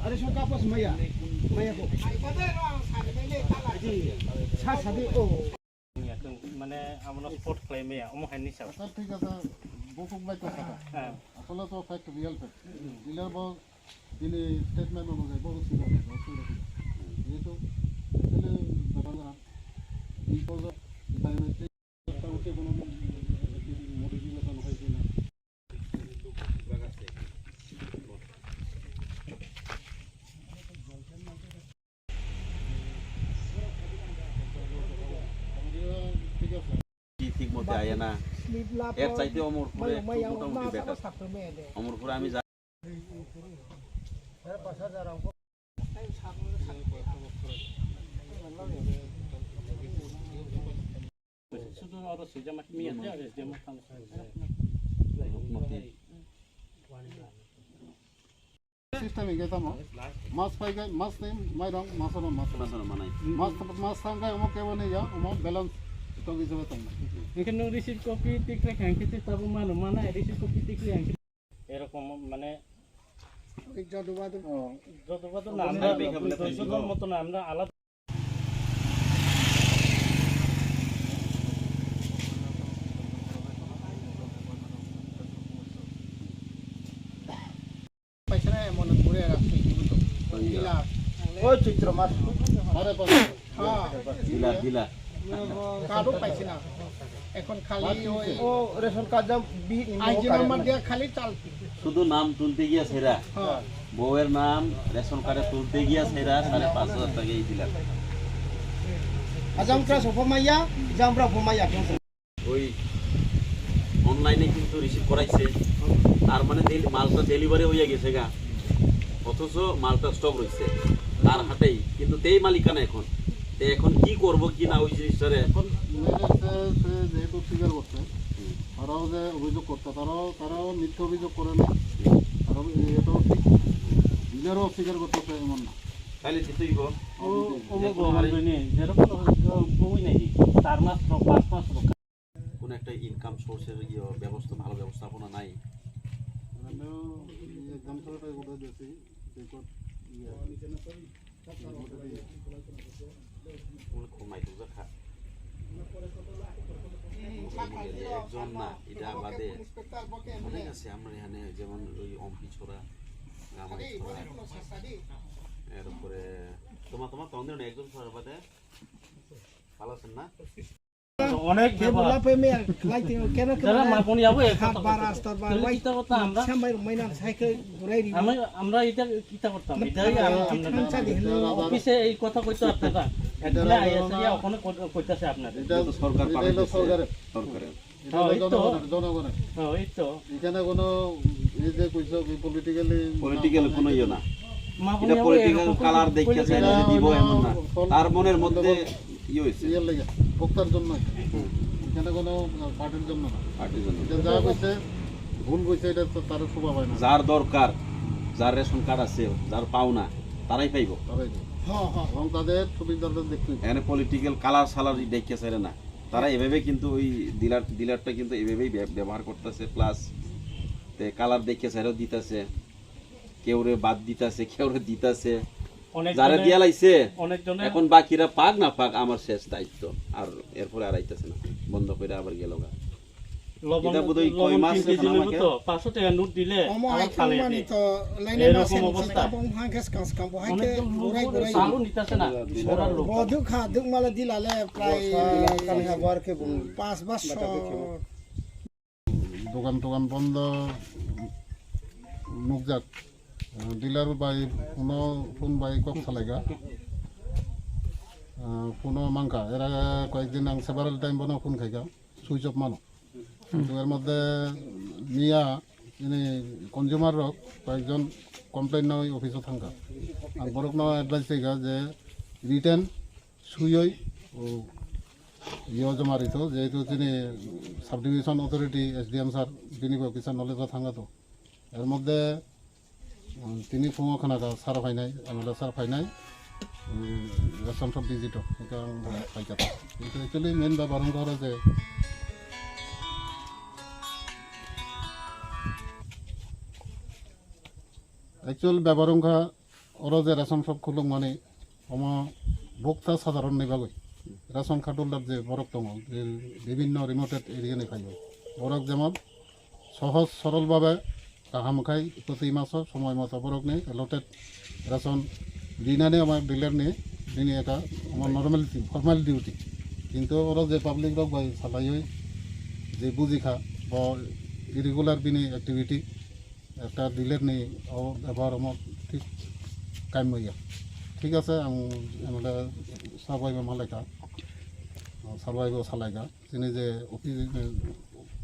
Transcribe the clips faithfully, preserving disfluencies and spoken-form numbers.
Are song kapos maya, maya ko. Aji, sa sabi o. Mane amo no support khlai maya, omo hai ni sa. Acha thik ase, bokuk bai kok kha. Asole to fact, real fact. Dealer bo bini statement onujai bo sida. Jehetu actually bepar na, biometric কি ঠিক মতে আয় না। এর চাইতে অমরপুরে একটু মোটামুটি better। অমরপুরে আমি যা Sudu oro swijak ma miya te aro S D M o thang. System hingke tamo? Mas pai kai, mas ni mairong, mas ano mas. Mas ano manai. Mas, mas thang kai, omo kebo ni ya, omo balance tok hisabe tong. Hingke nwng receipt copy tikhlai kha hingke tei tabuk mano, mana receipt copy tikhlai hingke. এরকম মানে ওই যদুবাদু। যদুবাদু না, আমরা দুইশো জন মতো না, আমরা আলাদা। পাইছে না, এমন ঘুরে রাখছে, কিন্তু ওই ডিলার। ওই চৈত্র মাস। হ্যাঁ। Dealer, dealer. কার্ডও পাইছে না। এখন খালি ওই ও রেশন কার্ড যা বি-, আইডি নাম্বার দিয়ে খালি চাল। শুধু নাম তুলতে গিয়া সেরা। হ্যাঁ। বউয়ের নাম রেশন কার্ডে তুলতে গিয়া সেরা সাড়ে পাঁচ হাজার টাকা এই দিলাম। আজামপ্রা সফমাইয়া, জামপ্রা ফমাইয়া। ওই অনলাইনে কিন্তু রিসিভ করাইছে, তার মানে ডেলি-, মালটা ডেলিভারি হইয়া গেছে গা, অথচ মালটা স্টক রয়েছে তার হাতেই, কিন্তু তেই মালিকানা এখন। তে এখন কি করব কি না ওই জিনিসটারে এখন মেনে সে, সে যেহেতু স্বীকার করছে, হুম। তারাও যে অভিযোগ করতে, তারাও, তারাও মিথ্যা অভিযোগ করে না, তারাও এটাও ঠিক, ডিলারও অস্বীকার করতেছে এমন না। তাহলে দিতেই গো। ও, ও যে কোনো হারে ভগবান জানে, যেরকম বই নেই, চার মাস রো-, পাঁচ মাস রোকা। কোনো একটা ইনকাম সোর্সের ইয়ে ব্যবস্থা, ভালো ব্যবস্থাপনা নাই। মানে, এই এক্সাম ছাড়াটাই বোধহয় বেশি রেকর্ড ইয়ে। কোনো খুব নাই, তুই খা। একজন না, এটা বাদে অনেক আছে। আমরা এখানে যেমন ওই অম্পি ছড়া, গামাই ছড়া, এরপরে তোমার, তোমার তন্দ্রা একজন ছড়ার বাদে ভালো আছেন না? অনেক কে ব্যবহার। বলা পে মে লাইতে কেন কেন যারা মা বোন যাবো, এক হাত কথা বার বলতে আস্তর বার তাহলে ওই চিন্তা করতাম আমরা। সামবাই রুমাইনা সাইকেল ঘুরাই দিবি। আমরা, আমরা এটা চিন্তা করতাম, মানে এটাই খালি আমরা, আমরা থামসা দিয়ে হলো। অফিসে এই কথা কইতো আপনারা। এটা এগুলা হলো আইএসএ না। ওখানে কই-, কইতাছে আপনাদের। এটা তো সরকার এটা হলো পাঠাইতেছে। সরকারের। সরকারের। এটা হ্যাঁ, হলো এই তো। জনগণের, জনগণের। হ্যাঁ, এই তো। এখানে কোনো এই যে কইছো কি পলিটিক্যালি পলিটিক্যাল না, কোনো ইয়ে না। মা এটা বোন পলিটিক্যাল এরকম কালার দেখে পলিটিক্যাল চাই না যে দিব এমন না। তার মনের মধ্যে ইয়ে হয়েছে। ইয়ের লেগে, ভোক্তার জন্য। এখানে কোনো পার্টির জন্য না। পার্টির জন্য। এটা যা কইছে, ভুল কইছে, এটা তো তার শোভা পায় না। যার দরকার, যার রেশন কার্ড আছে, যার পাওনা, তারাই পাইবো। তারাই পাইবো। হ্যাঁ, হ্যাঁ। এবং তাদের সুবিধাটা দেখতে হবে। এখানে পলিটিক্যাল কালার সালার দেখে চাইলে না। তারা এভাবে কিন্তু ওই ডিলার, ডিলারটা কিন্তু এভাবেই ব্য-, ব্যবহার করতেছে, প্লাস তে কালার দেখে চাইলেও দিতেছে। কেউরে বাদ দিতাছে, কেউরে দিতাছে। অনেক যারা জনে, দিয়া লাইছে, অনেক জনে এখন বাকিরা পাক না পাক আমার শেষ দায়িত্ব। আর এরপরে আর আইতাছে না, বন্ধ করে আবার গেল গা। লবণ, এটা বোধহয় কয় লবণ মাস তিন কেজি খানা নেবো আমাকে? তো, পাঁচশো টাকা নোট দিলে অমো আমার আইফোন ফালাই মানি দেয়। তো লাইনে এরকম না সেন অবস্থা। চিন্তা বম হাঙ্কেস কাঁচ কাম বহাই কে অনেকজন লোক ঘুরাই ঘুরাই। চালু নিতাছে না, ঘোড়ার লোক। বদুক হা দুক মালে দিলালে প্রায় বর্ষা কানে আবার কে বুম। পাঁচ বছর। Dogan togan bondo nukjak. Dealer bai phuno phone bai kok salaiga. Phuno mangkha, era koyekdin ang several time bono phone khaikha, switch off mano. To er moddhe miya ini consumer rok koyekjon complain nai office o thangkha. Ang borokno advice khaikha je written suyoi o yo joma rito, jehetu chini subdivision authority S D M sir bini bo kisa knowledge o thangkha to. Er moddhe, um, tini phungo khwnakha sir phainai, M L A sir phainai, um, Assam sub visit o, hingkhe ang bo phaikha. Kintu actually main bepar wngkha oro je, actual bepar wngkha Oro je ration shop khulukmani, omo boksa sadharon ni bagwi, ration card holder je borok tongo, je bibhinno remote area ni phaio, borok jemon sohoj sorol bhabe kaham khai proti maso somoy moto borok ni allotted ration rinani omo dealer ni bini ekta omo normality, formal duty. Kintu oro je public rok bai salaiwi je bujikha bo irregular bini activity, ekta dealer ni o bebohar omo thik kaimya. Thik ase, ang M L A sir bai bo malaikha, sir bai bo salaikha. Chini je offi-,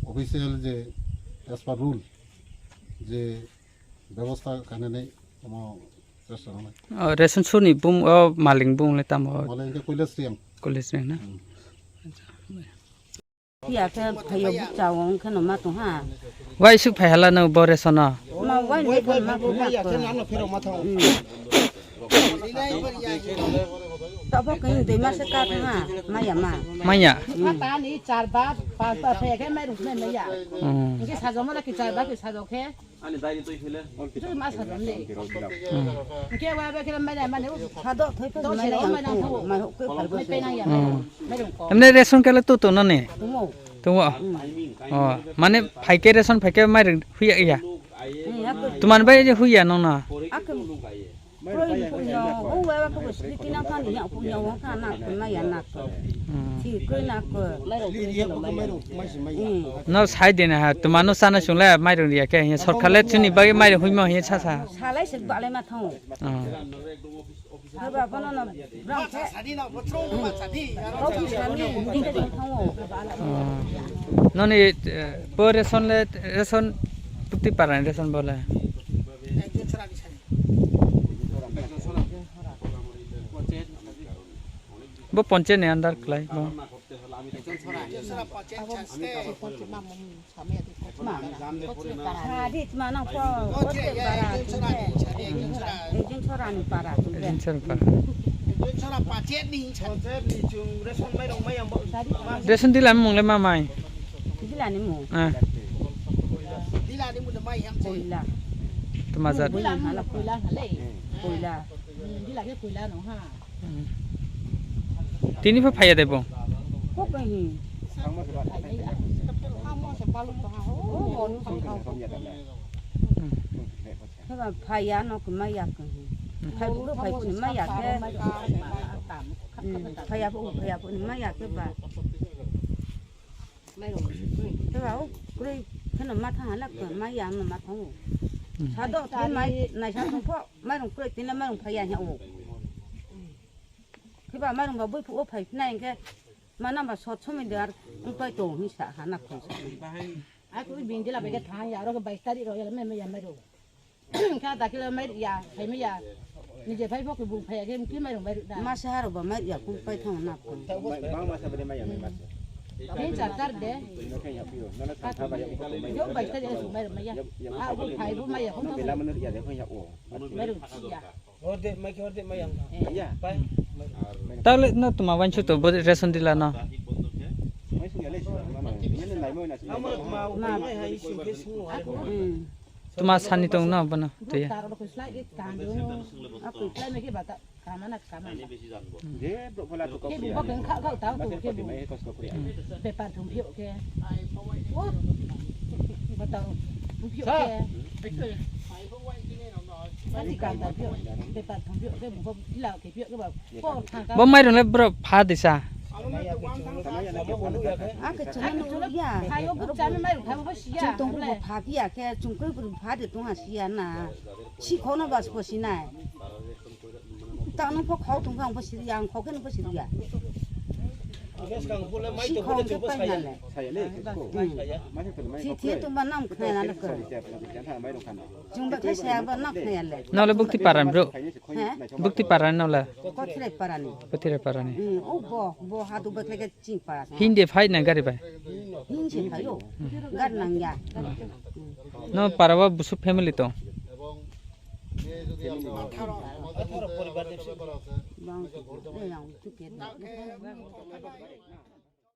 official je as per rule je bebosta khainani omo chesta khainai. O, ration shop ni bung, o, malik bung le tamo? Malik hwnkhe Kailash Reang. Kailash Reang na? Hmm. Acha. Phiya khe phaio bukcha o wng khe no ma tong ha. Wai suk phai hala no bo ration no? Ma wai ni khe ma ko ma ko. Hmm. Tabo khe dui mas ka tong ha, maya ma. Maya? Hmm. Ma ta ni char bar, panch bar phai khe mai ruk nai maya. Hmm. Hwnkhe sajok ma ki char bar ki sajok khe. Ani dai ni twi phile. Twi ma sajok le. Hmm. Hwnkhe wa be khe mai nai mane. Sado thoi phai mai nai ang ko, mai hok khe phai bo. Mai nang ya. Hmm. Mai ruk ko. Emne ration kele tu tu no ne? Tumo. Tumo. Hmm. Oh, mane phaikhe ration phaikhe mairung huya ya. Hmm, ako. Tuman bai je huya nong na. Ako. Koi punya, oh, wewe ko bus di tina kan ya punya wa kan nak na ya nak. Hmm. Si koi nak ko. Hmm. No sai de na ha, tumano sana sung la mairung ya ke, ya sorkar le chini bagi mairung huimo ya sa sa. Salai se balai ma thong. Hmm. Haba bono no rang khe. Kok sani, hindi ka jeng thango. Oh. Noni, eh, po ration le, ration bukti paran ration bole. Bo ponche ni andar klai bo. Ma. Sadi tma nang po, kote para tungke. Ekjon chora ni para tungke. Ekjon chora para. Ekjon chora pachet ni. Pachet ni chung ration mai rong mai ang bo. Ration dila mung le ma mai. Dila ni mung. Ah. Dila ni mung le mai yang che. Koila. Tma jat. Koila hala koila hale. Koila. Dila ke koila no ha. Hmm. Tini pha phaiya de bo? Kok kahi? Hmm. Heba phaiya no kma ya kahi. Hmm. Phai bu phai bu ma ya ke. Hmm. Phaiya bu phaiya bu ma ya ke ba. Heba o kre kheno ma tha hala kma ya no ma tha o. Hmm. Sado tini mai nai sa thong pho. Mairung kwrwi tini mairung phaiya hwnwi o. Khiba mairung ba bui phuo phai phinai hwnkhe ma namba sot somoi de ar wngpai tong hwnwi sa ha na khon sa. Aku bini dila bai khe thang ya, aro khe bais tarik rok ya, mai mai ya mairung. Kha da kilo mai ya, phai mai ya. Nije phai phok bu phai ya, khe mairung bai da. Masa haro ba mai ya, ku pai thang na khon. Bang masa bade mai ya, mai masa. Tin char tar de. Yo bais tarik rok mai mai ya. A bu phai bu mai ya, khon thang. Mairung ya. Horde mai, horde mai ang. Iya. Pai. Tawle no tuma wainsu to bo ration dila no. Hmm. Tuma sani tong no bono tuya. Taro ko slai ke kando. Aku slai me ke bata kamana kamana. Je bro phola to ko. Ke bu bok kha kha ta ko ke bu. Bepar thum phio ke. O. Bata thum phio ke. Bo mairung le bro pha disa. Ako chwla nung ya. Chung tong bo pha phiya khe chung khe bro pha de tong ha siya na. Si khono bas pho sinai. Ta nung pho khau tong kha ang pho siriya, ang khau khe nung pho siriya. Si khau khe pai na le. Hmm. Si thi tong ba nam khna na le ko. Chung ba khe saya ba nok khna ya le. Nole bukti paran bro. He? Bukti paran nole. Kothre parani. Kothre parani. Hmm, o bo, bo ha du bwkhle ke ching para. Hindi phai na gari bai. Hindi phai o. Gar nang ya. No para wa busu family to. Bang, le yang tu ke.